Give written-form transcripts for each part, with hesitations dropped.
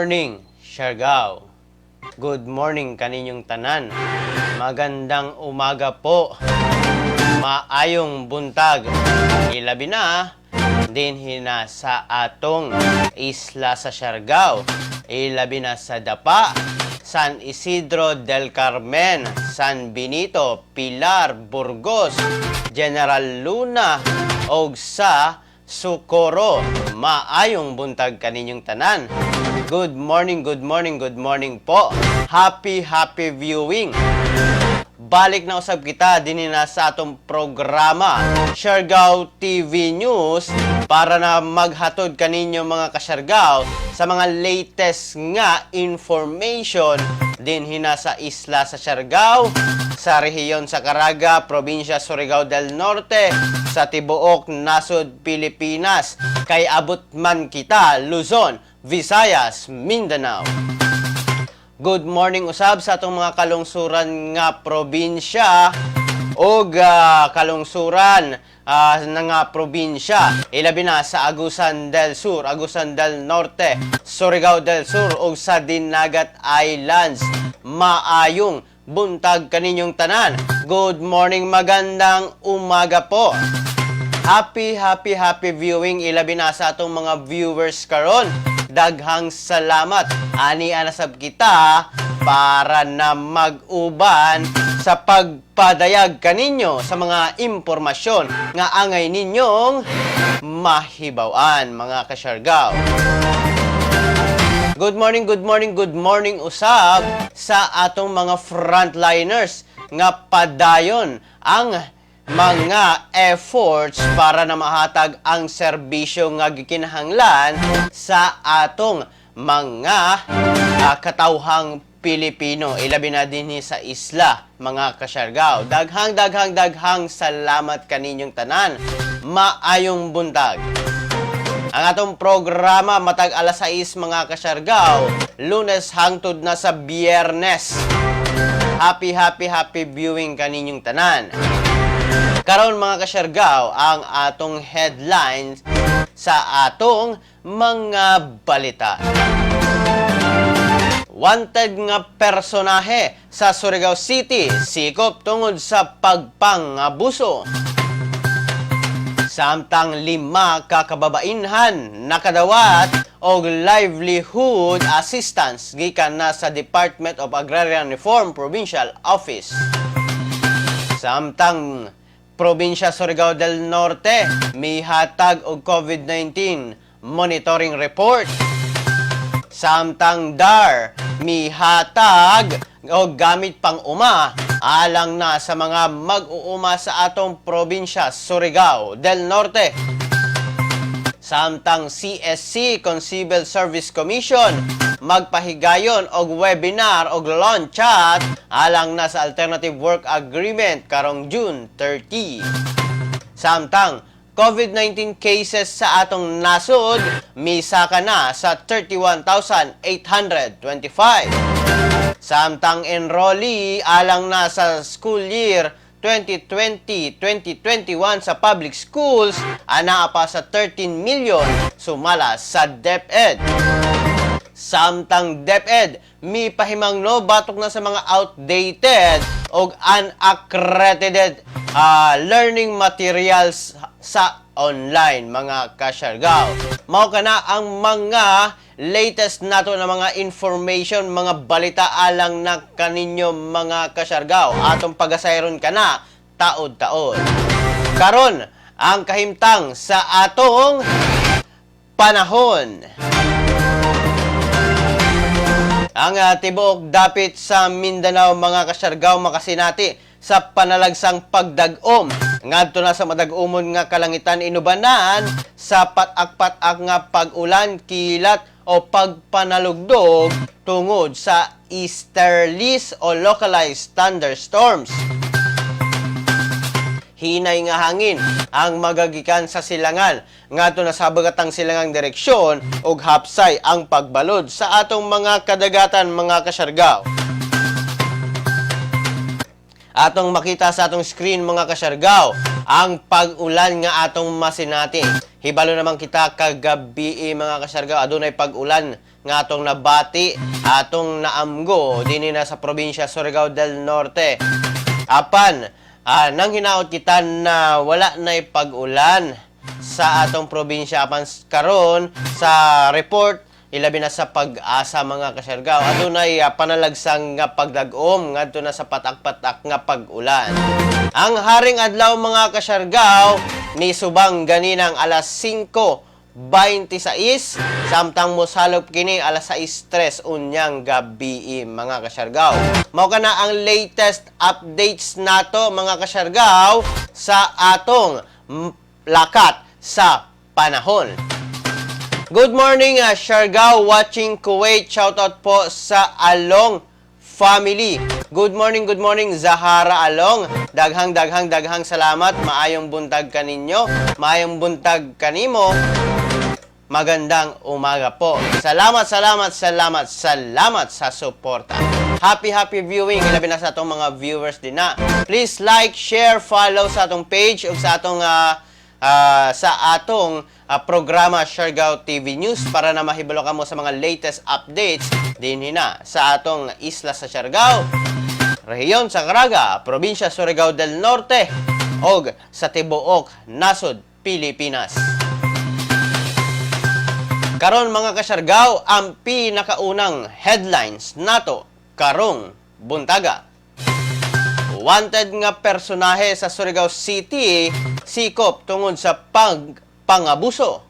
Morning, Siargao. Good morning kaninyong tanan. Magandang umaga po. Maayong buntag. Ilabi na dinhi na sa atong isla sa Siargao. Ilabi na sa Dapa, San Isidro del Carmen, San Benito, Pilar, Burgos, General Luna, og sa Socorro. Maayong buntag kaninyong tanan. Good morning, good morning, good morning po. Happy, happy viewing. Balik na usab kita dinhi na sa atong programa Siargao TV News para na maghatod kaninyo, mga kasyargao, sa mga latest nga information dinhi na sa isla sa Siargao, sa rehiyon sa Caraga, probinsya Surigao del Norte, sa tibuok nasod Pilipinas. Kay abot man kita Luzon, Visayas, Mindanao. Good morning usab sa atong mga kalungsuran nga probinsya og kalungsuran na nga probinsya. Ilabi na sa Agusan del Sur, Agusan del Norte, Surigao del Sur ug sa Dinagat Islands. Maayong buntag kaninyong tanan. Good morning, magandang umaga po. Happy, happy, happy viewing, ilabi na sa atong mga viewers karon. Daghang salamat. Ani anasab kita para na mag-uban sa pagpadayag kaninyo sa mga impormasyon nga angay ninyong mahibaw-an, mga kasyargaw. Good morning, good morning, good morning usab sa atong mga frontliners nga padayon ang mga efforts para na mahatag ang serbisyo nga gikinahanglan sa atong mga katawhang Pilipino. Ilabi na dinhi sa isla, mga kasyargaw. Daghang, daghang, daghang salamat kaninyong tanan. Maayong buntag. Ang atong programa matag alas 6, mga kasyargaw, Lunes hangtod na sa Biyernes. Happy, happy, happy viewing kaninyong tanan. Karon, mga kasyargaw, ang atong headlines sa atong mga balita. Wanted nga personahe sa Surigao City sikop tungod sa pagpangabuso. Samtang lima ka kababainhan nakadawat og livelihood assistance gikan na sa Department of Agrarian Reform Provincial Office. Samtang Probinsya Surigao del Norte mihatag og COVID-19 monitoring report. Samtang DAR mihatag og gamit pang uma alang na sa mga mag-uuma sa atong probinsya Surigao del Norte. Samtang CSC, Civil Service Commission, magpahigayon og webinar og launch chat alang na sa Alternative Work Agreement karong June 30. Samtang COVID-19 cases sa atong nasod misaka na sa 31,825. Samtang enrollee alang na sa school year 2020-2021 sa public schools anaa pa sa 13 million sumala sa DepEd. Samtang DepEd mi pahimangno batok na sa mga outdated og unaccredited learning materials sa online, mga kasyargaw. Mao kana ang mga latest nato na mga information, mga balita alang na kaninyo, mga kasyargaw. Atong pagasayron kana taod-taod. Karon, ang kahimtang sa atong panahon. Ang tibuok dapit sa Mindanao, mga kasyargaw, makasinati sa panalagsang pagdag-om ngadto na sa madag-umon nga kalangitan inubanan sa patak-patak nga pag-ulan, kilat o pagpanalugdog tungod sa easterlies o localized thunderstorms. Hinay nga hangin ang magagikan sa silangan ngadto na sa habagatang silangang direksyon ug hapsay ang pagbalod sa atong mga kadagatan, mga kasyargaw. Atong makita sa atong screen, mga kasyargaw, ang pag-ulan nga atong masinati. Hibalo naman kita kagabi, mga kasyargaw, adunay pag-ulan. nga atong nabati, atong naamgo dinhi na sa probinsya Surigao del Norte. Apan nang hinaot kita na wala na'y pag-ulan sa atong probinsya, apan karon sa report, ilabi na sa Pag-asa, mga kasyargaw, adunay panalagsang nga pagdag-om ngadto na sa patak-patak nga pag-ulan. Ang haring adlaw, mga kasyargaw, ni subang ganinang alas 5:26, samtang mosalop kini alas 6:03 unyang gabi, mga kasyargaw. Mao kana ang latest updates nato, mga kasyargaw, sa atong lakat sa panahon. Good morning, Siargao watching Kuwait. Shoutout po sa Along family. Good morning, Zahara Along. Daghang, daghang, daghang salamat. Maayong buntag kaninyo. Maayong buntag kanimo. Magandang umaga po. Salamat, salamat, salamat, salamat sa suporta. Happy, happy viewing. Ilabi na sa atong mga viewers din na. Please like, share, follow sa atong page ug sa atong programa Siargao TV News para na mahibalo kamo sa mga latest updates din na sa atong isla sa Siargao, rehiyon sa Caraga, probinsya Surigao del Norte og sa tibuok nasod Pilipinas. Karon, mga kasyargaw, ang pinakaunang headlines nato karong buntaga. Wanted nga personahe sa Surigao City sikop tungod sa pagpangabuso.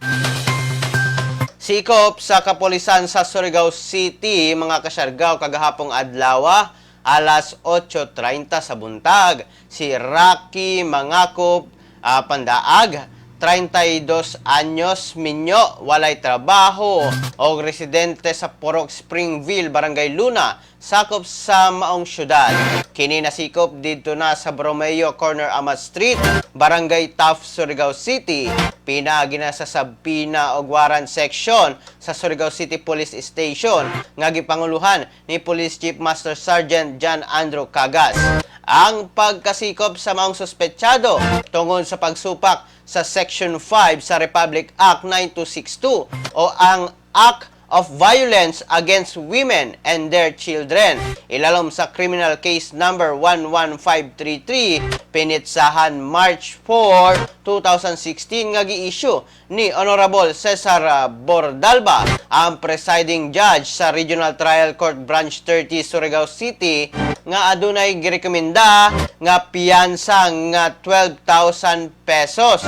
Sikop sa kapolisan sa Surigao City, mga kasyargaw, kagahapong adlaw, alas 8:30 sa buntag, si Rocky Mangakop Pandaag, 32 anyos, minyo, walay trabaho o residente sa Purok Springville, Barangay Luna, sakop sa maong syudad. Kini nasikop didto na sa Bromeo Corner Amat Street, Barangay Taft, Surigao City. Pinaagi na sa subpoena og warrant section sa Surigao City Police Station nga gipanguluhan ni Police Chief Master Sergeant John Andrew Cagas. Ang pagkasikop sa maong suspetsado tungod sa pagsupak sa Section 5 sa Republic Act 9262 o ang Act of Violence Against Women and Their Children. Ilalom sa Criminal Case Number 11533, pinitsahan March 4, 2016 nga gi-issue ni Honorable Cesar Bordalba, ang presiding judge sa Regional Trial Court Branch 30, Surigao City, nga adunay girekomenda nga piyansa nga 12,000 pesos.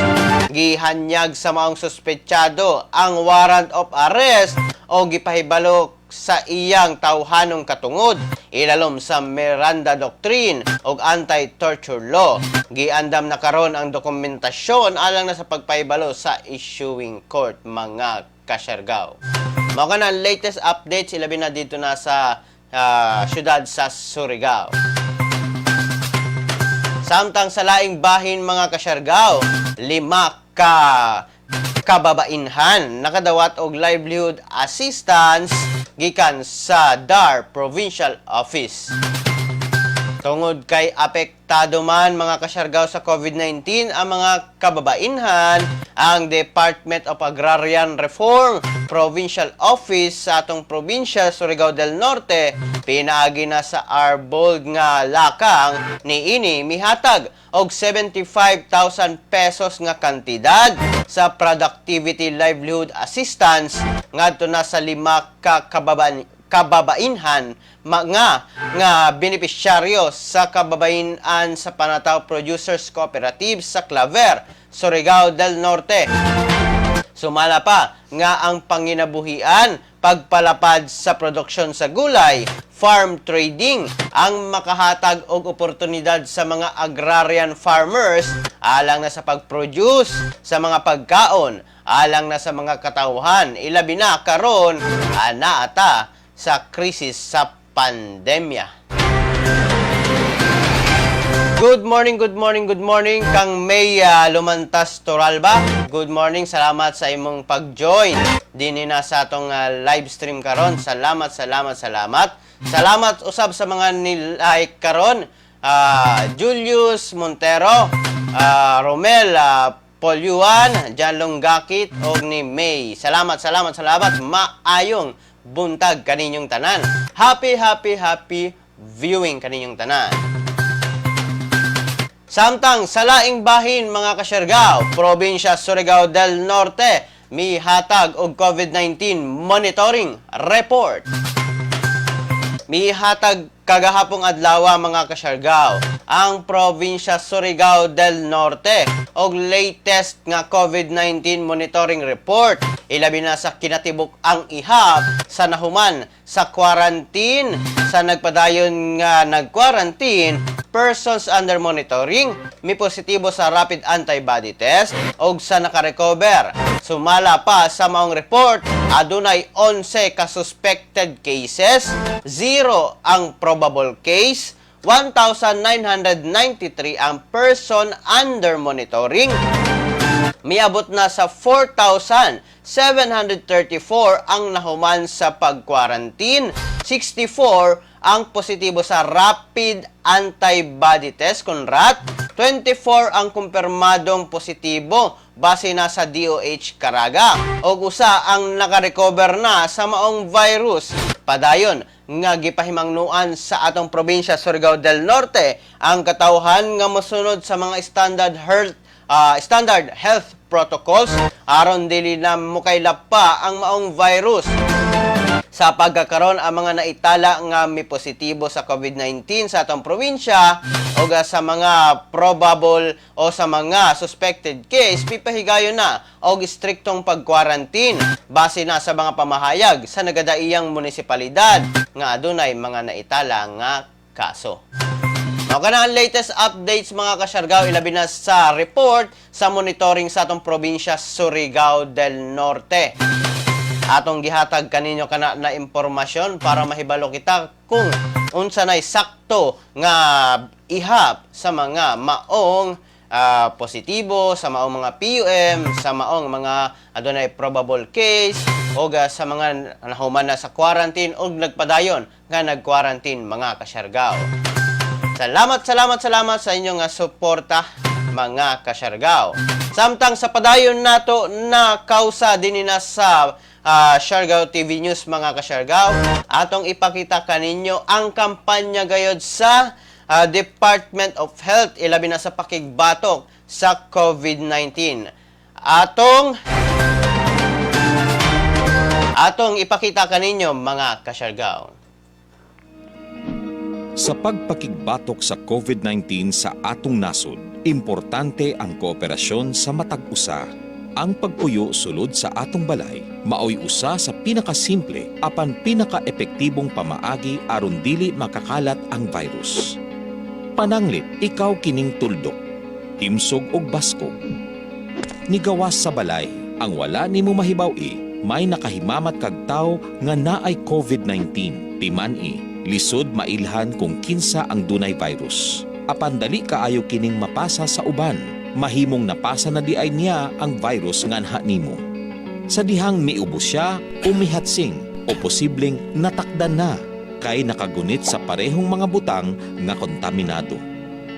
Gihanyag sa maong suspetsado ang warrant of arrest o gipahibalo sa iyang tawhanong katungod ilalom sa Miranda Doctrine ug anti-torture law. Giandam na karon ang dokumentasyon alang na sa pagpahibalo sa issuing court, mga kasyargaw. Mao kana ang latest updates, ilabi na didto na sa syudad sa Surigao. Samtang sa laing bahin, mga kasyargaw, lima ka kababainhan nakadawat og livelihood assistance gikan sa DAR Provincial Office. Tungod kay apektado man, mga kasyargaw, sa COVID-19 ang mga kababainhan, ang Department of Agrarian Reform Provincial Office sa atong probinsya Surigao del Norte, pinaagi na sa Arbold nga lakang niini, mihatag og 75,000 pesos nga kantidad sa Productivity Livelihood Assistance ngadto na sa lima ka kababainhan mga nga benepisyaryo sa Kababain-an sa Panatao Producers Cooperative sa Claver, Surigao del Norte. Sumala pa nga ang panginabuhian, pagpalapad sa produksyon sa gulay, farm trading ang makahatag og oportunidad sa mga agrarian farmers alang na sa pag-produce sa mga pagkaon alang na sa mga katawhan, ilabi na karon ana ata sa krisis sa pandemya. Good morning, good morning, good morning kang May Lumantas Toralba. Good morning, salamat sa imong pag-join dinhi na sa atong live stream karon. Salamat, salamat, salamat. Salamat usab sa mga ni-like karon. Julius Montero, Romel Polyuan, Jan Longgakit og ni May. Salamat, salamat, salamat. Maayong buntag kaninyong tanan. Happy, happy, happy viewing kaninyong tanan. Samtang sa laing bahin, mga kasyargaw, probinsya Surigao del Norte mihatag og COVID-19 monitoring report. Mihatag kagahapong adlaw, mga kasyargaw, ang probinsya Surigao del Norte og latest nga COVID-19 monitoring report, ilabi na sa kinatibuk ang ihap sa nahuman sa quarantine, sa nagpadayon nga nag-quarantine, persons under monitoring, mi positibo sa rapid antibody test og sa nakarecover. Sumala pa sa maong report, adunay 11 ka suspected cases, 0 ang probable case, 1,993 ang person under monitoring. Miabot na sa 4,734 ang nahuman sa pag-quarantine, 64 ang positibo sa rapid antibody test kon RAT, 24 ang kumpirmadong positibo base na sa DOH Caraga, ug usa ang nakarecover na sa maong virus. Padayon nga gipahimangnuan sa atong probinsya Surigao del Norte ang katawhan nga mosunod sa mga standard health protocols aron dili na mokaylap pa ang maong virus. Sa pagkakaron, ang mga naitala nga mi positibo sa COVID-19 sa atong probinsya o sa mga probable o sa mga suspected case, pipahigayon na og istriktong pag-quarantine base na sa mga pamahayag sa nagadaiyang munisipalidad nga adunay mga naitala nga kaso. Mao kana ang latest updates, mga kasyargaw, ilabi na sa report sa monitoring sa atong probinsya Surigao del Norte. Atong gihatag kaninyo kana na impormasyon para mahibalo kita kung unsa nay sakto nga ihap sa mga maong positibo, sa maong mga PUM, sa maong mga adunay probable case o sa mga nahuman na sa quarantine o nagpadayon nga nag-quarantine, mga kasyargaw. Salamat, salamat, salamat sa inyong nga suporta, mga kasyargaw. Samtang sa padayon nato na kausa dinhi na sa Siargao TV News, mga kasyargaw, atong ipakita kaninyo ang kampanya gayod sa Department of Health, ilabi na sa pakigbatok sa COVID-19. Atong ipakita kaninyo, mga kasyargaw. Sa pagpakigbatok sa COVID-19 sa atong nasod, importante ang kooperasyon sa matag usa. Ang pagpuyo sulod sa atong balay maoy usa sa pinakasimple apan pinaka-epektibong pamaagi aron dili makakalat ang virus. Pananglit ikaw kining tuldok, himsog og baskog. Nigawas sa balay, ang wala nimo mahibaw-i, may nakahimamat kag tawo nga naay COVID-19. Timan-i, lisod mailhan kung kinsa ang dunay virus. Apan dali kaayo kining mapasa sa uban. Mahimong napasa na diay niya ang virus nganha nimo. Sa dihang miubo siya o mihatsing o posibleng natakdan na kay nakagunit sa parehong mga butang nga kontaminado.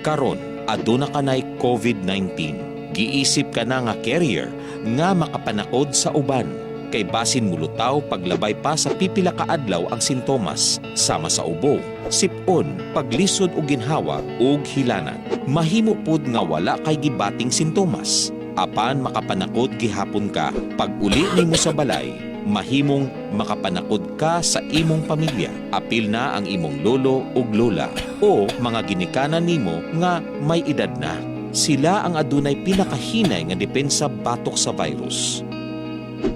Karon, aduna kanay COVID-19. Giisip ka na nga carrier nga makapanakod sa uban kay basin mulutaw paglabay pa sa pipila ka adlaw ang sintomas sama sa ubo, sipon, paglisod og ginhawa ug hilanat. Mahimo pud nga wala kay gibating sintomas apan makapanakod gihapon ka. Pag uli nimo sa balay, mahimong makapanakod ka sa imong pamilya. Apil na ang imong lolo ug lola o mga ginikanan nimo nga may edad na. Sila ang adunay pinakahinay nga depensa batok sa virus.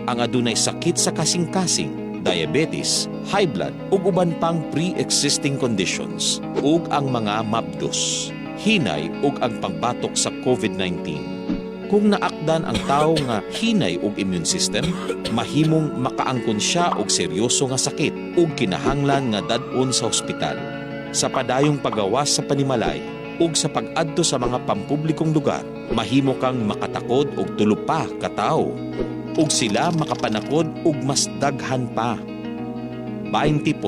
Ang adunay sakit sa kasing-kasing, diabetes, high blood ug uban pang pre-existing conditions ug ang mga mabdos. Hinay og ang pangbatok sa COVID-19. Kung naakdan ang tawo nga hinay og immune system, mahimong makaangkon siya og seryoso nga sakit ug kinahanglan nga dad-on sa ospital. Sa padayong pagawas sa panimalay ug sa pag-adto sa mga pampublikong lugar, mahimo kang makatakod og tulo pa ka tawo ug sila makapanakod og mas daghan pa. 20%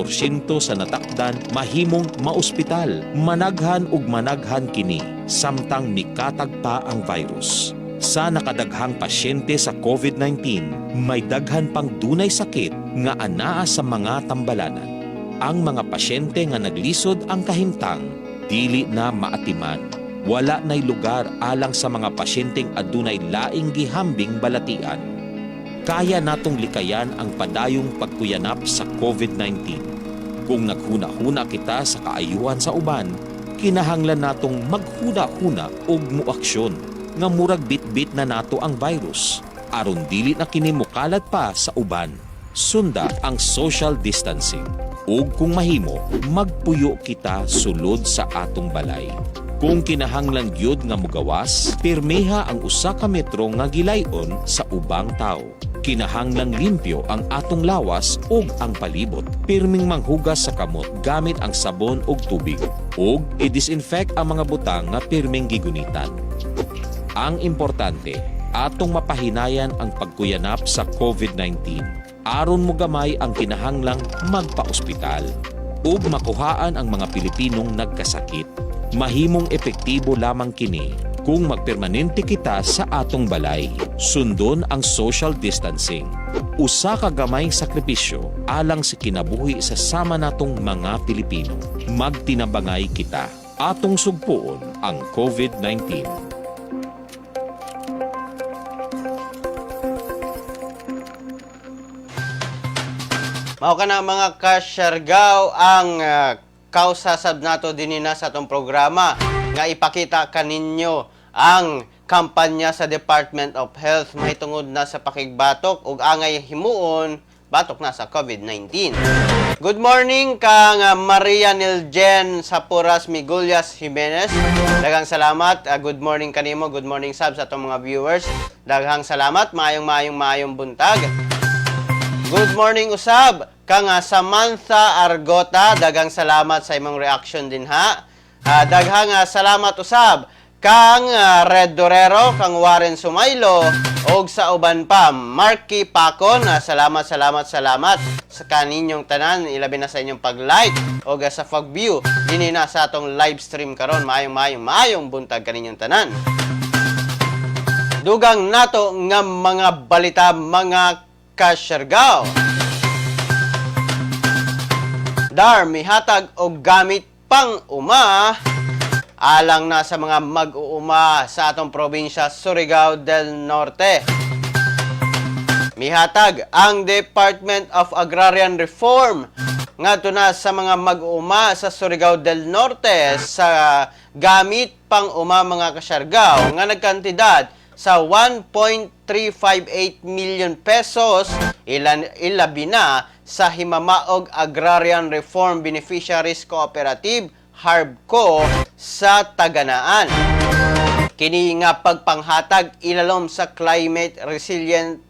sa natakdan mahimong maospital. Managhan ug managhan kini samtang mikatag pa ang virus. Sa nakadaghang pasyente sa COVID-19, may daghan pang dunay sakit nga anaa sa mga tambalanan. Ang mga pasyente nga naglisod ang kahimtang, dili na maatiman. Wala na'y lugar alang sa mga pasyenteng adunay laing gihambing balatian. Kaya natong likayan ang padayong pagkuyanap sa COVID-19. Kung naghuna-huna kita sa kaayuhan sa uban, kinahanglan natong maghuna-huna og muaksyon nga murag bit-bit na nato ang virus aron dili na kini mukalat pa sa uban. Sunda ang social distancing ug kung mahimo, magpuyo kita sulod sa atong balay. Kung kinahanglan gyud nga mugawas, pirmiha ang usa ka metro nga gilayon sa ubang tawo. Kinahanglang limpyo ang atong lawas ug ang palibot. Pirming manghugas sa kamot gamit ang sabon ug tubig ug i-disinfect ang mga butang nga pirming gigunitan. Ang importante, atong mapahinayan ang pagkuyanap sa COVID-19 aron mogamay ang kinahanglang magpa-ospital ug makuhaan ang mga Pilipinong nagkasakit. Mahimong epektibo lamang kini kung magpermanente kita sa atong balay. Sundon ang social distancing. Usa ka gamayng sakripisyo alang sa kinabuhi sa sama natong mga Pilipino. Magtinabangay kita. Atong sugpuon ang COVID-19. Mao kana, mga kasyargaw, ang kausa sab nato dinhi na sa atong programa nga ipakita kaninyo ang kampanya sa Department of Health mahitungod na sa pakigbatok ug angay himuon batok na sa COVID-19. Good morning kang Maria Niljen Sapuras Migulyas Jimenez. Daghang salamat. Good morning kanimo. Good morning sab sa atong mga viewers. Daghang salamat. Maayong maayong maayong buntag. Good morning usab kang Samantha Argota, daghang salamat sa imong reaction din ha. Daghang salamat usab kang Red Dorero, kang Warren Sumaylo og sa uban pa Marky Pacon. Salamat, salamat, salamat sa kaninyong tanan, ilabi na sa inyong pag-like og sa pag-view dinhi na sa atong live stream karon. Maayong maayong maayong buntag kaninyong tanan. Dugang nato nga mga balita, mga kasyargaw. DAR mihatag og gamit pang uma alang na sa mga mag-uuma sa atong probinsya Surigao del Norte. Mihatag ang Department of Agrarian Reform ngadto na sa mga mag-uuma sa Surigao del Norte sa gamit pang uma, mga kasyargaw, nga nagkantidad sa 1.358 million pesos, ilan ilabi na sa Himamaog Agrarian Reform Beneficiaries Cooperative, HARBCO, sa Taganaan. Kini nga pagpanghatag ilalom sa Climate Resilient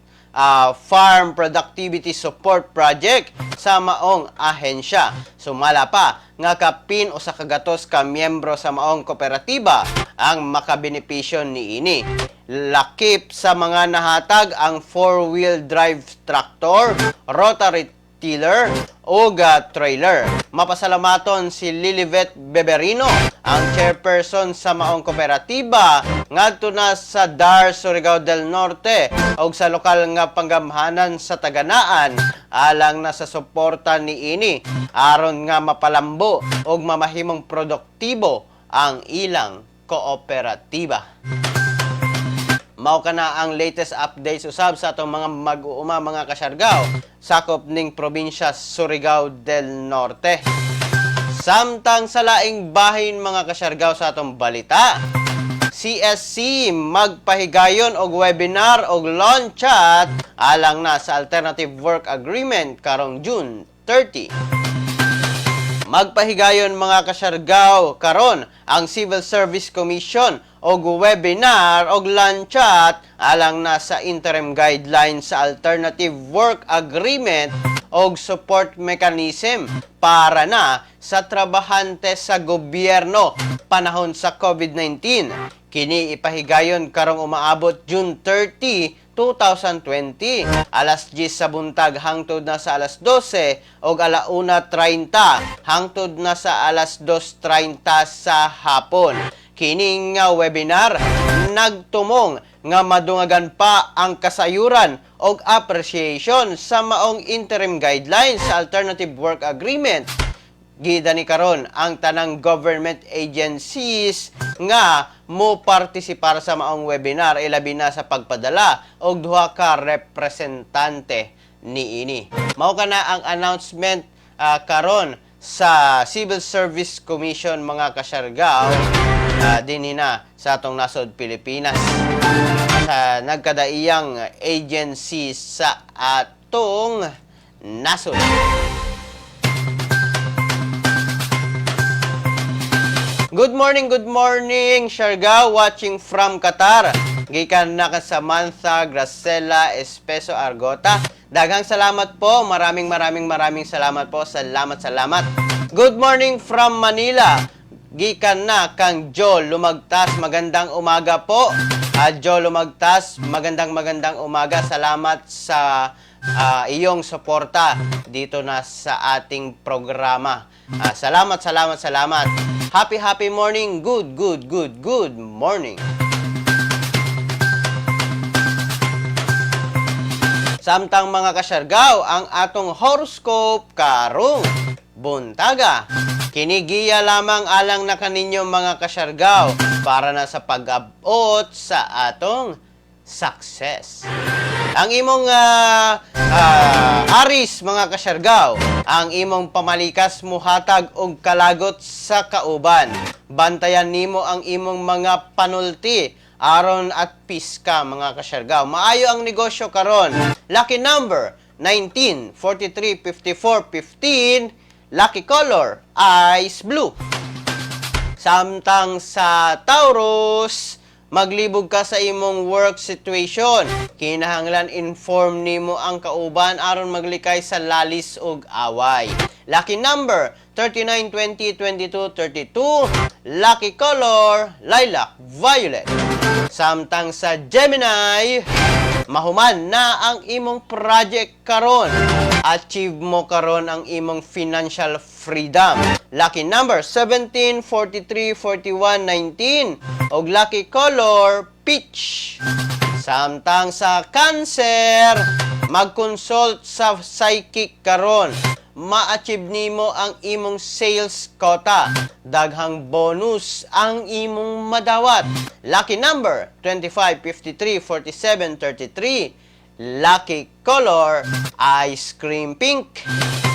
Farm Productivity Support Project sa maong ahensya. Sumala pa nga kapin 100 ka miyembro sa maong kooperatiba ang makabenepisyo niini. Lakip sa mga nahatag ang four-wheel drive tractor, rotary tiller o trailer. Mapasalamaton si Lilivet Beberino, ang chairperson sa maong kooperatiba, ngadto na sa DAR Surigao del Norte ug sa lokal nga panggamhanan sa Taganaan alang na sa suporta niini aron nga mapalambo ug mamahimong produktibo ang ilang kooperatiba. Mao kana ang latest updates usab sa atong mga mag-uuma, mga kasyargaw, sakop ning probinsya Surigao del Norte. Samtang sa laing bahin, mga kasyargaw, sa atong balita, CSC magpahigayon og webinar og launch chat alang na sa Alternative Work Agreement karong June 30. Magpahigayon, mga kasyargaw, karon ang Civil Service Commission og webinar og lunch chat alang na sa interim guidelines sa Alternative Work Agreement og support mechanism para na sa trabahante sa gobyerno panahon sa COVID-19. Kini ipahigayon karong umaabot June 30, 2020, alas 10 sa buntag hangtod na sa alas 12 og 1:30 hangtod na sa alas 2:30 sa hapon. Kini nga webinar nagtumong nga madungagan pa ang kasayuran og appreciation sa maong interim guidelines sa Alternative Work Agreement. Gidani karon ang tanang government agencies nga mo partisipar sa maong webinar, ilabi na sa pagpadala og duha ka representante niini. Mao kana ang announcement karon sa Civil Service Commission, mga kasyargaw, dinhi na sa atong nasod Pilipinas, sa nagkadaiyang agency sa atong nasod. Good morning, Siargao, watching from Qatar. Gikan na ka Samantha Gracela Espeso Argota. Daghang salamat po, maraming maraming maraming salamat po. Salamat, salamat. Good morning from Manila. Gikan na kang Joe Lumagtas. Magandang umaga po. Joe Lumagtas, magandang magandang umaga. Salamat sa iyong suporta dito na sa ating programa. Salamat, salamat, salamat. Happy, happy morning. Good, good, good, good morning. Samtang, mga kasyargaw, ang atong horoscope karong buntaga. Kinigiya lamang alang na kaninyo, mga kasyargaw, para na sa pag-abot sa atong success. Ang imong Aries, mga kasyargaw, ang imong pamalikas muhatag og kalagot sa kauban. Bantayan nimo ang imong mga panulti aron at peace ka, mga kasyargaw. Maayo ang negosyo karon. Lucky number 19, 43, 54, 15. Lucky color ice blue. Samtang sa Taurus, maglibog ka sa imong work situation. Kinahanglan inform nimo ang kauban aron maglikay sa lalis ug away. Lucky number 39, 20, 22, 32. Lucky color lilac violet. Samtang sa Gemini, mahuman na ang imong project karon. Achieve mo karon ang imong financial freedom. Lucky number 17, 43, 41, 19 og lucky color peach. Samtang sa Cancer, mag-consult sa psychic karon. Ma-achieve nimo ang imong sales quota. Daghang bonus ang imong madawat. Lucky number 25, 53, 47, 33. Lucky color ice cream pink.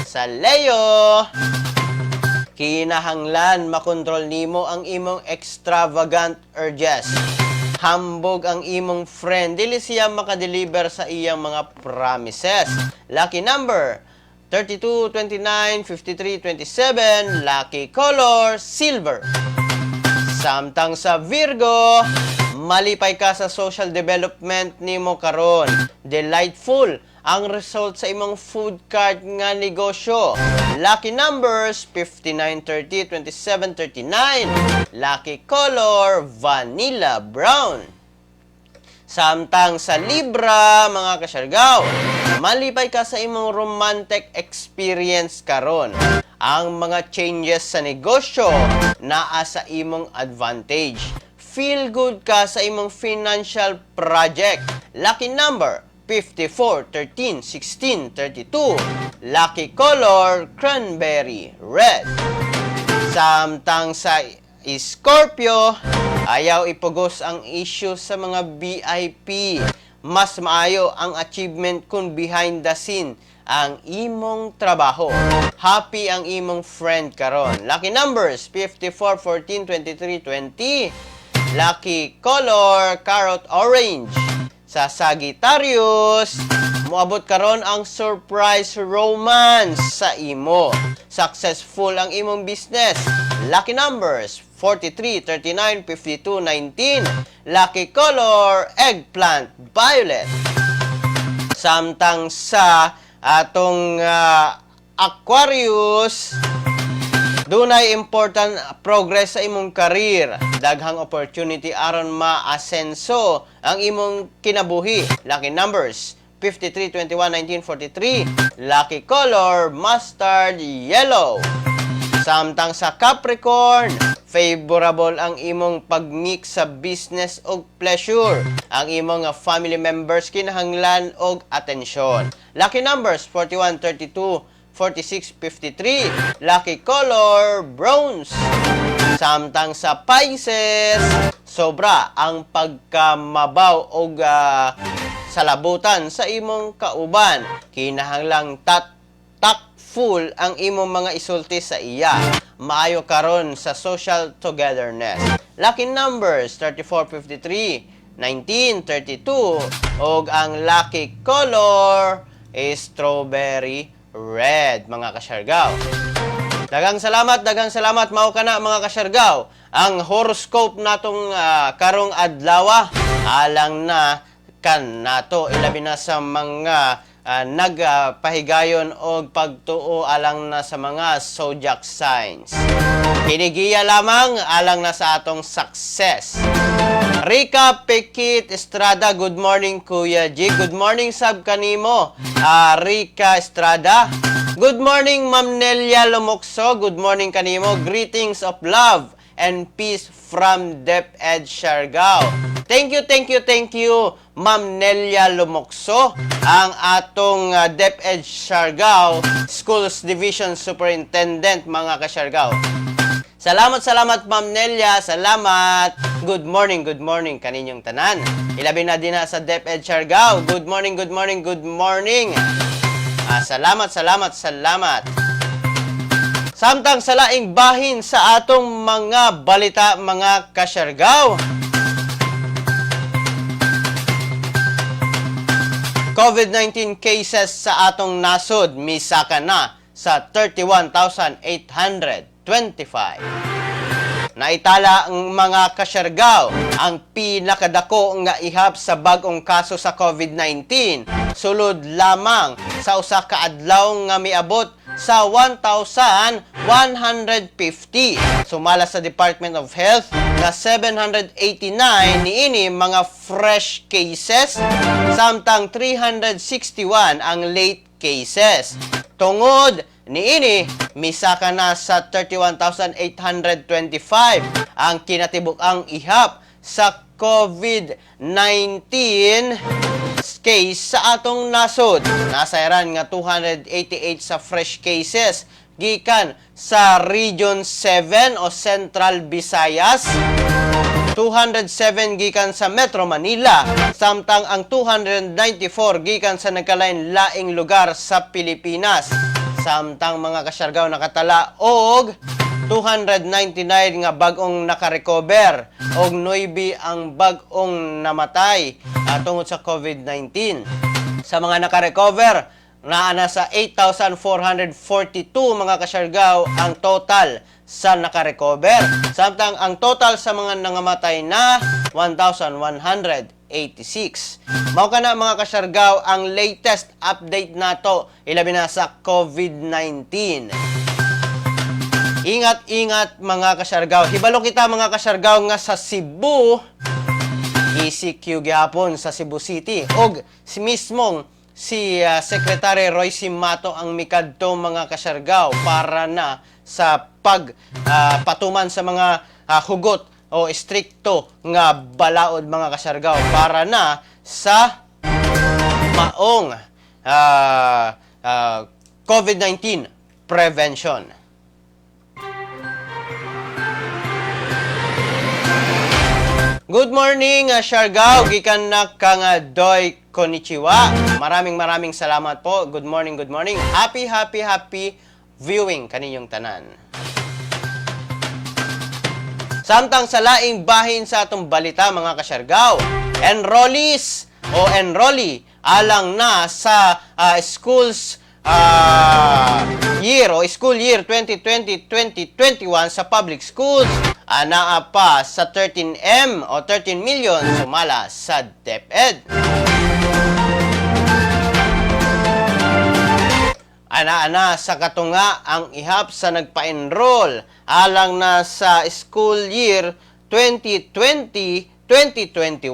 Sa Leo, kinahanglan makontrol nimo ang imong extravagant urges. Hambog ang imong friend, dili siya makadeliver sa iyang mga promises. Lucky number 32, 29, 53, 27. Lucky color silver. Samtang sa Virgo, malipay ka sa social development nimo karon. Delightful ang result sa imong food cart nga negosyo. Lucky numbers 59, 30, 27, 39. Lucky color vanilla brown. Samtang sa Libra, mga kasyargaw, malipay ka sa imong romantic experience karon. Ang mga changes sa negosyo naa sa imong advantage. Feel good ka sa imong financial project. Lucky number 54, 13, 16, 32. Lucky color cranberry red. Samtang sa Scorpio, ayaw ipugos ang issue sa mga VIP. Mas maayo ang achievement kung behind the scene ang imong trabaho. Happy ang imong friend karon. Lucky numbers 54, 14, 23, 20. Lucky color carrot orange. Sa Sagittarius, moabot karon ang surprise romance sa imo. Successful ang imong business. Lucky numbers 43, 39, 52, 19. Lucky color eggplant violet. Samtang sa atong Aquarius, dunay important progress sa imong career. Daghang opportunity aron maasenso ang imong kinabuhi. Lucky numbers 53, 21, 19, 43. Lucky color mustard yellow. Samtang sa Capricorn, favorable ang imong pagmix sa business ug pleasure. Ang imong family members kinahanglan og atensyon. Lucky numbers 41, 32, 46, 53. Lucky color, bronze. Samtang sa Pisces, sobra ang pagkamabaw og salabutan sa imong kauban. Kinahanglang tactful ang imong mga isulti sa iya. Maayo karon sa social togetherness. Lucky numbers 34, 53, 19, 32 ug ang lucky color is strawberry red, mga kasyargaw. Daghang salamat, daghang salamat, mao kana, mga kasyargaw, ang horoscope natong karong adlaw alang na kan nato, ilabi na sa mga nagpahigayon og pagtuo alang na sa mga zodiac signs. Kinigiya lamang alang na sa atong success. Rica Pekit Estrada, good morning, Kuya G. Good morning sab kanimo, Rica Estrada. Good morning, Ma'am Nelia Lumokso. Good morning kanimo. Greetings of love and peace from DepEd Siargao. Thank you, thank you, thank you, Ma'am Nelia Lumokso, ang atong DepEd Siargao Schools Division Superintendent, mga kasyargao. Salamat, salamat, Ma'am Nelia. Salamat. Good morning kaninyong tanan. Ilabi na din na sa DepEd Siargao. Good morning, good morning, good morning. Salamat, salamat, salamat. Samtang sa laing bahin sa atong mga balita, mga kasyargaw. COVID-19 cases sa atong nasod misaka na sa 31,825. Naitala ang mga kasyargaw ang pinakadako nga ihap sa bag-ong kaso sa COVID-19 sulod lamang sa usa ka adlaw nga miabot sa 1,150. Sumala sa Department of Health na 789 niini mga fresh cases, samtang 361 ang late cases. Tungod niini, misaka na sa 31,825 ang kinatibuk-ang ihap sa COVID-19 case sa atong nasod. Nasayran nga 288 sa fresh cases gikan sa Region 7 o Central Visayas, 207 gikan sa Metro Manila, samtang ang 294 gikan sa nagkalain-laing lugar sa Pilipinas. Samtang, mga kasyargaw, nakatala og 299 nga bag-ong nakarecover og 9 ang bag-ong namatay tungod sa COVID-19. Sa mga nakarecover, naa na sa 8,442, mga kasyargaw, ang total sa nakarecover. Samtang ang total sa mga nangamatay na 1,186. Mao kana, mga kasyargaw, ang latest update nato ilabi na sa COVID-19. Ingat, ingat, mga kasyargaw. Hibalo kita, mga kasyargaw, nga sa Cebu, ECQ gihapon sa Cebu City. Og si mismong si Secretary Roy Cimatu ang mikadto, mga kasyargaw, para na sa pag patuman sa mga hugot o estrikto nga balaod, mga kasyargaw, para na sa maong COVID-19 prevention. Good morning, Siargao. Gikan na kang Doy konnichiwa. Maraming maraming salamat po. Good morning, good morning. Happy, happy, happy viewing kaninyong tanan. Samtang sa laing bahin sa atong balita, mga kasyargaw, enrollees o enrollee alang na sa schools year o school year 2020-2021 sa public schools anaa pa sa 13M o 13 million, sumala sa DepEd. Ana-ana sa katunga ang ihap sa nagpa-enroll alang na sa school year 2020-2021 2021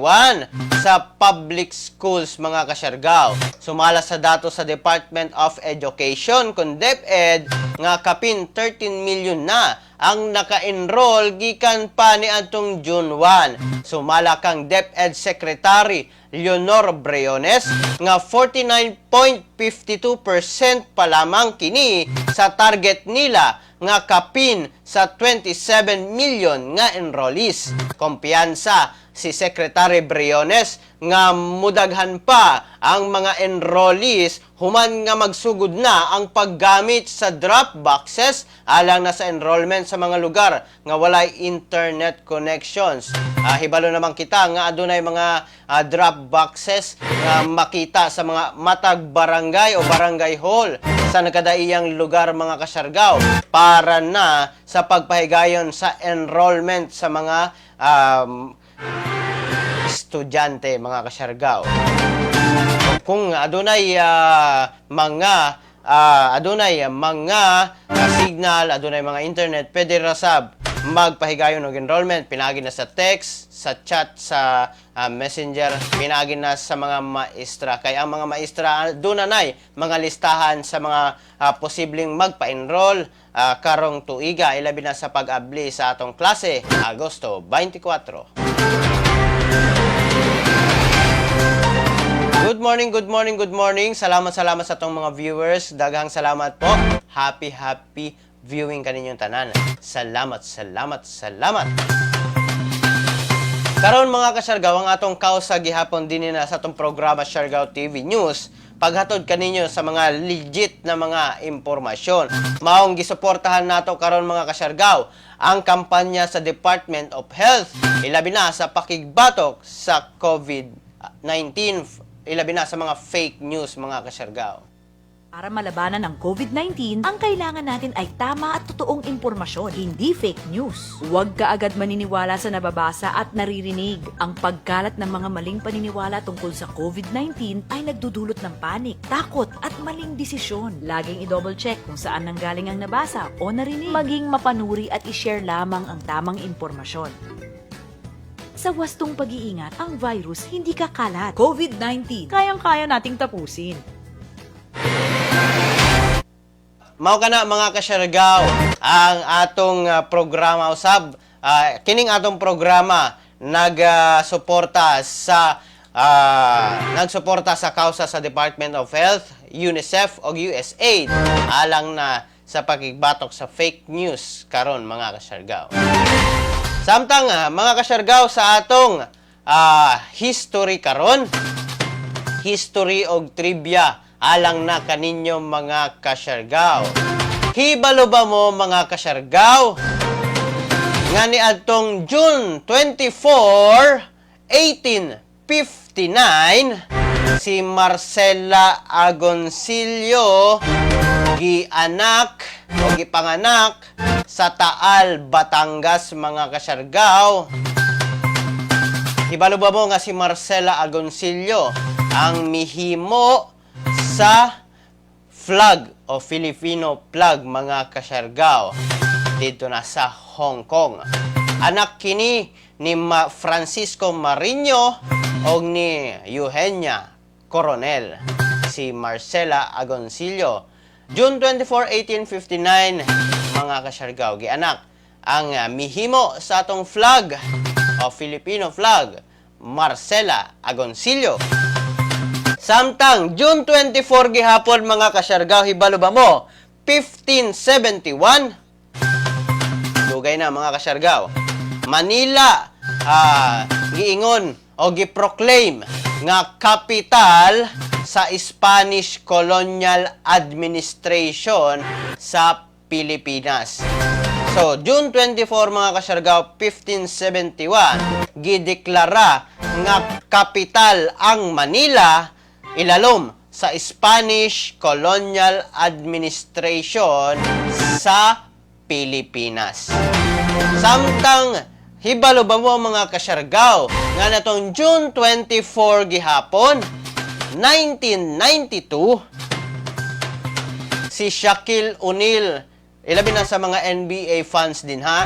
sa public schools, mga kasyargaw. Sumala sa datos sa Department of Education kon DepEd nga kapin 13 million na ang naka-enroll gikan pa ni atong June 1. Sumala kang DepEd Secretary Leonor Briones nga 49.52% pa lamang kini sa target nila nga kapin sa 27 million nga enrollees. Kumpiyansa si Secretary Briones nga mudaghan pa ang mga enrollees human nga magsugod na ang paggamit sa drop boxes alang na sa enrollment sa mga lugar nga walay internet connections. Hibalo naman kita nga adunay mga drop boxes nga makita sa mga matag barangay o barangay hall sa nagkadaiyang lugar, mga kasyargaw, para na sa pagpahigayon sa enrollment sa mga estudyante, mga kasyargaw. Kung adunay mga signal, adunay mga internet, pwede ra sab magpahigayon og enrollment pinaagi na sa text, sa chat, sa Messenger, pinaagi na sa mga maestra. Kay ang mga maestra doon na nay mga listahan sa mga posibleng magpa-enroll karong tuiga, ilabi na sa pag-abli sa atong klase Agosto 24. Good morning, good morning, good morning. Salamat, salamat sa atong mga viewers. Daghang salamat po. Happy, happy viewing kaninyong tanan. Salamat, salamat, salamat. Karon, mga kasyargaw, ang atong kausa gihapon din na sa atong programa Siargao TV News, paghatod kaninyo sa mga legit na mga impormasyon. Maong gisuportahan nato karon, mga kasyargaw, ang kampanya sa Department of Health, ilabi na sa pakigbatok sa COVID-19, ilabi na sa mga fake news, mga kasyargaw. Para malabanan ang COVID-19, ang kailangan natin ay tama at totoong impormasyon, hindi fake news. Huwag ka agad maniniwala sa nababasa at naririnig. Ang pagkalat ng mga maling paniniwala tungkol sa COVID-19 ay nagdudulot ng panik, takot at maling desisyon. Laging i-double check kung saan nanggaling ang nabasa o narinig. Maging mapanuri at i-share lamang ang tamang impormasyon. Sa wastong pag-iingat, ang virus hindi kakalat. COVID-19, kayang-kaya nating tapusin. Mao kana, mga kasyargaw, ang atong programa usab. Kining atong programa nagsuporta sa kausa sa Department of Health, UNICEF ug USAID alang na sa pagbatok sa fake news karon, mga kasyargaw. Samtang mga kasyargaw, sa atong history karon, history og trivia alang na kaninyo, mga kasyargaw. Hibalo ba mo, mga kasyargaw, nga ni adtong June 24, 1859, si Marcela Agoncillo gianak o gipanganak sa Taal, Batangas, mga kasyargaw? Hibalo ba mo nga si Marcela Agoncillo ang mihimo sa flag o Filipino flag, mga kasyargaw, dito na sa Hong Kong? Anak kini ni Francisco Marino o ni Eugenia Coronel, si Marcela Agoncillo. June 24, 1859, mga kasyargaw, gianak ang mihimo sa atong flag o Filipino flag, Marcela Agoncillo. Samtang June 24 gihapon, mga kasyargaw, hibalo ba mo, 1571, dugay na, mga kasyargaw, Manila giingon o giproclaim nga capital sa Spanish Colonial Administration sa Pilipinas. So, June 24, mga kasyargaw, 1571, gideklara nga kapital ang Manila ilalom sa Spanish Colonial Administration sa Pilipinas. Samtang hibalo ba mo, mga kasyargaw, nga natong June 24 gihapon 1992, si Shaquille O'Neal, ilabi na sa mga NBA fans din ha.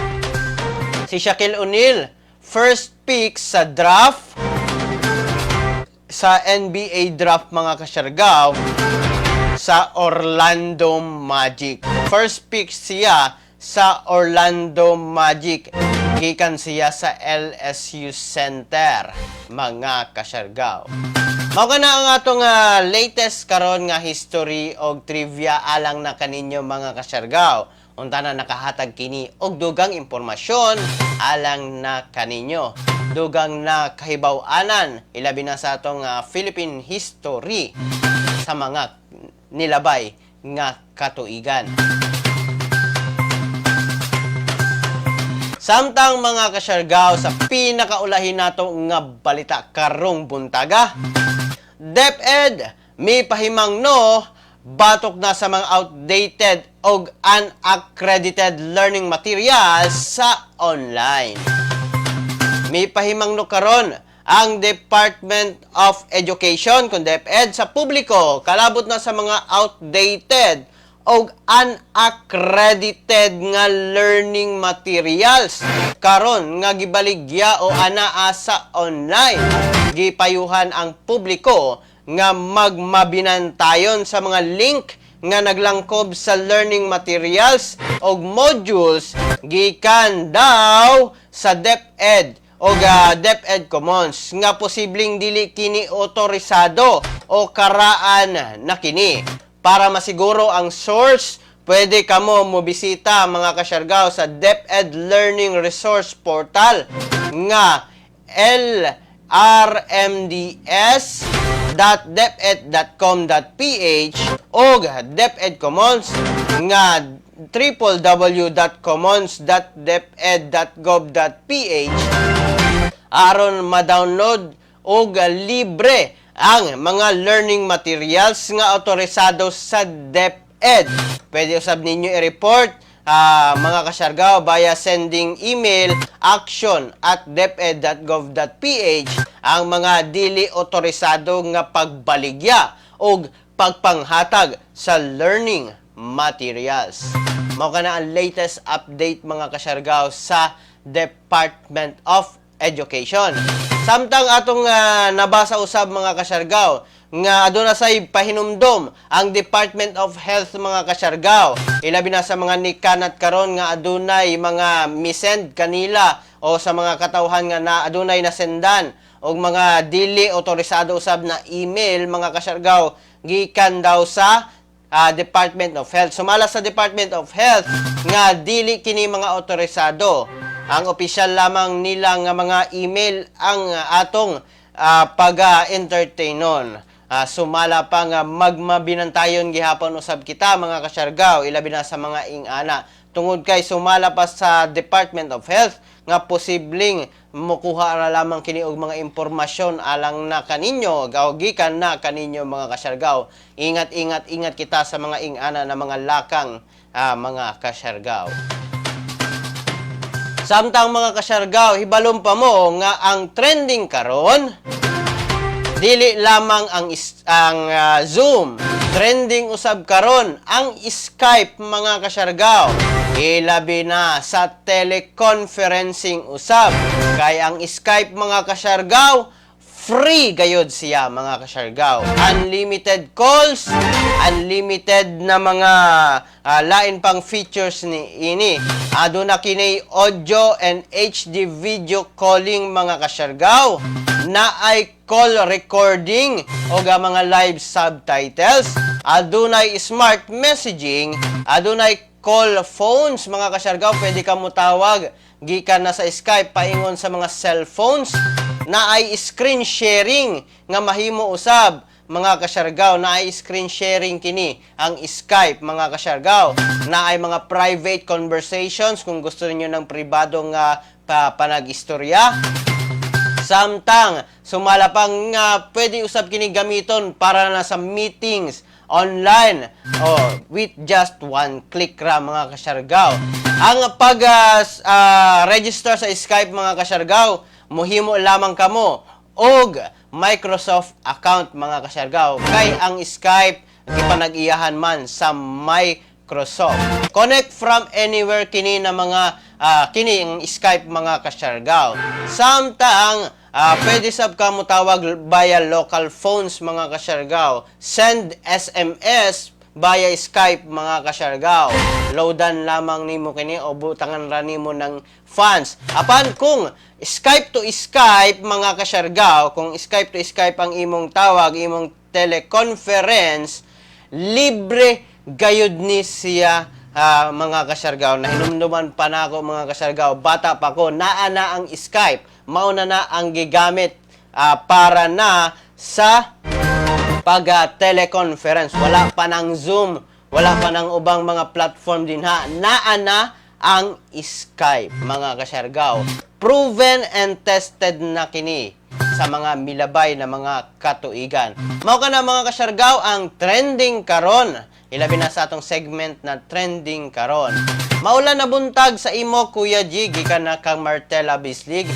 Si Shaquille O'Neal, First pick sa draft, sa NBA draft, mga kasyargaw, sa Orlando Magic. First pick siya sa Orlando Magic. Gikan siya sa LSU Center, mga kasyargaw. Mao kana ang atong latest karon nga history og trivia alang na kaninyo, mga kasyargaw. Unta na nakahatag kini og dugang impormasyon alang na kaninyo. Dugang na kahibaw-anan, ilabi na sa atong Philippine history sa mga nilabay nga katuigan. Samtang, mga kasyargaw, sa pinakaulahin nato nga balita karong buntaga, DepEd mi pahimangno batok na sa mga outdated og unaccredited learning materials sa online. Mi pahimangno karon ang Department of Education kung DepEd sa publiko kalabot na sa mga outdated og unaccredited nga learning materials karon nga gibaligya o anaa sa online. Gipayuhan ang publiko nga magmabinantayon sa mga link nga naglangkob sa learning materials og modules gikan daw sa DepEd o DepEd Commons nga posibleng dili kini otorisado o karaan na kini. Para masiguro ang source, pwede kamo mobisita, mga kasyargaw, sa DepEd Learning Resource Portal nga lrmds.deped.com.ph o DepEd Commons nga www.commons.deped.gov.ph aron ma-download og libre ang mga learning materials nga otorisado sa DepEd. Pwede usab ninyo i-report, mga kasyargaw, via sending email action@deped.gov.ph ang mga dili otorisado nga pagbaligya og pagpanghatag sa learning materials. Mao kana ang latest update, mga kasyargaw, sa Department of Education. Samtang atong nabasa usab, mga kasyargaw, nga aduna say pahinumdom ang Department of Health, mga kasyargaw. Ilabi na sa mga nikanat karon nga adunay mga misend kanila o sa mga katawhan nga na adunay nasendan og mga dili otorisado usab na email, mga kasyargaw, gikan daw sa Department of Health. Sumala sa Department of Health nga dili kini mga otorisado. Ang opisyal lamang nila nga mga email ang atong pag-entertainon. Sumala pa nga magmabinantayon gihapon usab kita, mga kasyargaw, ilabi na sa mga ingana. Tungod kay sumala pa sa Department of Health nga posibleng mukuha ra lamang kini og mga impormasyon alang na kaninyo, gikan na kaninyo, mga kasyargaw. Ingat, ingat, ingat kita sa mga ingana na mga lakang, mga kasyargaw. Samtang, mga kasyargaw, hibalom pa mo nga ang trending karon dili lamang ang Zoom. Trending usab karon ang Skype, mga kasyargaw. Ilabi na sa teleconferencing usab. Kay ang Skype, mga kasyargaw, free gayod siya, mga kasyargaw. Unlimited calls, unlimited na mga lain pang features ni ini. Aduna kini audio and HD video calling, mga kasyargaw. Naay call recording o ga mga live subtitles. Adunay smart messaging, adunay call phones, mga kasyargaw, pwede ka mo tawag gikan na sa Skype paingon sa mga cellphones. Na ay screen sharing nga mahimo usab, mga kasyargaw. Na ay screen sharing kini ang Skype, mga kasyargaw. Na ay mga private conversations kung gusto niyo ng pribado nga panag-istorya. Samtang sumala pang nga pwede usab kini gamiton para na sa meetings online oh, with just one click ra, mga kasyargaw. Ang pag register sa Skype, mga kasyargaw, muhimo lamang kamo og Microsoft account, mga kasyargaw. Kay ang Skype gipanag-iyahan man sa Microsoft. Microsoft. Connect from anywhere kini na mga kini ang Skype, mga kasyargaw. Samtang pwede sab ka motawag via local phones, mga kasyargaw. Send SMS via Skype, mga kasyargaw. Loadan lamang nimo kini o butangan ra nimo ng funds. Apan kung Skype to Skype, mga kasyargaw, kung Skype to Skype ang imong tawag, imong teleconference, libre gayud ni siya, mga kasyargaw. Nahinumduman pa nako, mga kasyargaw, bata pa ko, naa na ang Skype. Mao na na ang gigamit para na sa pag teleconference. Wala pa ng Zoom, wala pa ng ubang mga platform din ha. Naa na ang Skype, mga kasyargaw. Proven and tested na kini sa mga milabay na mga katuigan. Mao kana, mga kasyargaw, ang trending karon. Ilabi na sa atong segment na trending karon. Maulan na buntag sa imo, Kuya G, gikan na kang Martela Bislig.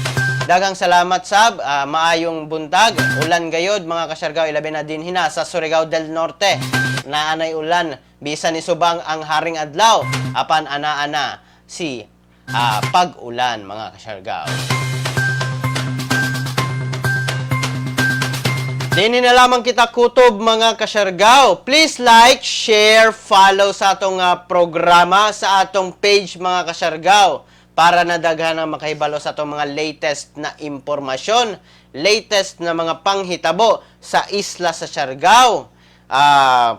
Daghang salamat sab, maayong buntag. Ulan gayod, mga kasyargaw, ilabi na dinhi na sa Surigao del Norte. Naanay ulan bisan ni subang ang haring adlaw apan ana-ana si pag-ulan, mga kasyargaw. Dini na lamang kita kutob, mga kasyargaw. Please like, share, follow sa atong programa, sa atong page, mga kasyargaw, para nadaghan ang makahibalo sa atong mga latest na impormasyon, latest na mga panghitabo sa isla sa Siargao,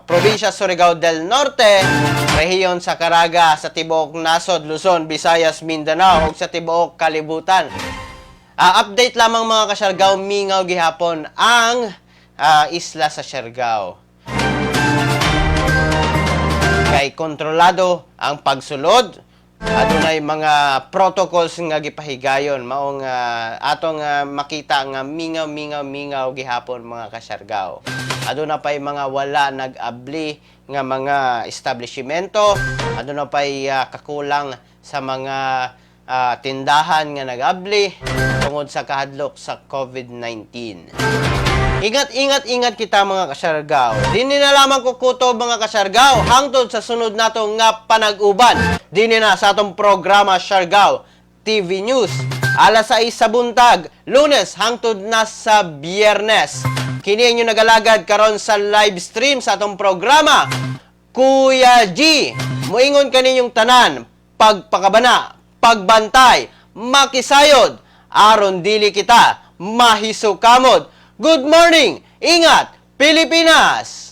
probinsya Surigao del Norte, rehiyon sa Caraga, sa tibuok nasod, Luzon, Visayas, Mindanao, ug sa tibuok kalibutan. Update lamang, mga kasyargaw, mingaw gihapon ang isla sa Siargao. Kay kontrolado ang pagsulod, adunay mga protocols nga gipahigayon, maong atong makita nga mingaw mingaw mingaw gihapon, mga kasyargaw. Aduna pay mga wala nag-abli nga mga establishmento, aduna pay kakulang sa mga tindahan nga nag-abli tungod sa kahadlok sa COVID-19. Ingat, ingat, ingat kita, mga kasyargaw. Dini na lamang ko kutob, mga kasyargaw. Hangtod sa sunod nato nga panag-uban. Dini na sa atong programa Siargao TV News. Alas 6 sa buntag, Lunes hangtod na sa Biyernes. Kini inyo nagalagad karon sa live stream sa atong programa, Kuya G. Muingon kaninyong tanan, pagpakabana, pagbantay, makisayod, aron dili kita mahisukamod. Good morning! Ingat, Pilipinas!